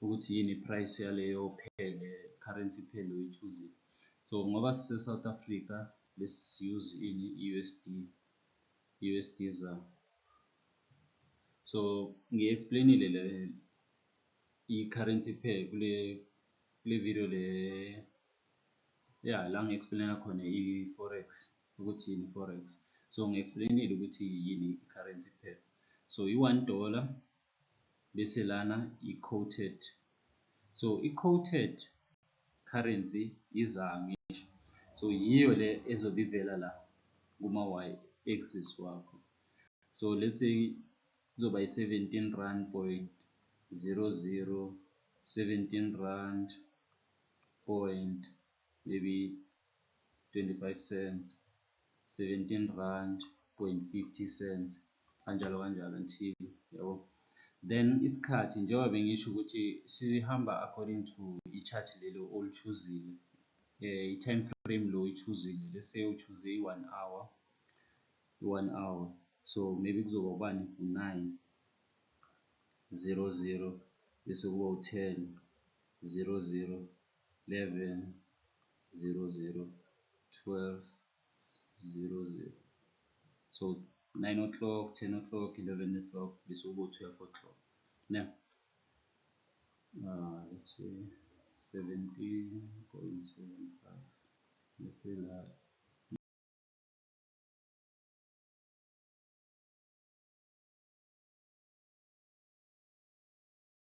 ukuthi yini price yaleyo currency pair oyi-choose-ile. So ngoba sise-South Africa lesi-use ini USD ZAR. So ngi-explain-ile i-currency pair kule video la ngi-explain khona i-forex ukuthi yini i-forex. So ngi-explain-ile ukuthi yini i-currency pair. So $1 bese lana i-quoted. So i-quoted currency iZAR ngisho. So yiyo le ezobe ivela la kuma-y-axis wakho. So let's say kuzoba yi-17.00, 17 rand point maybe 25 cents, 17 rand point 50 cents, kanjalo kanjalo until, yabo. Then isikhathi njengoba bengisho ukuthi sihamba according to i-chart lelo oli-choose-ile, i-time frame lo oyi-choose-ile. Let's say u-choose i-1 hour, i-1 hour. So maybe kuzoba ubani u-9:00 bese kuba u-10:00, 11:00, 12:00. So 9 o'clock, 10 o'clock, 11 o'clock bese kuba u-12 o'clock. Now, let's say 17.75. Let's say la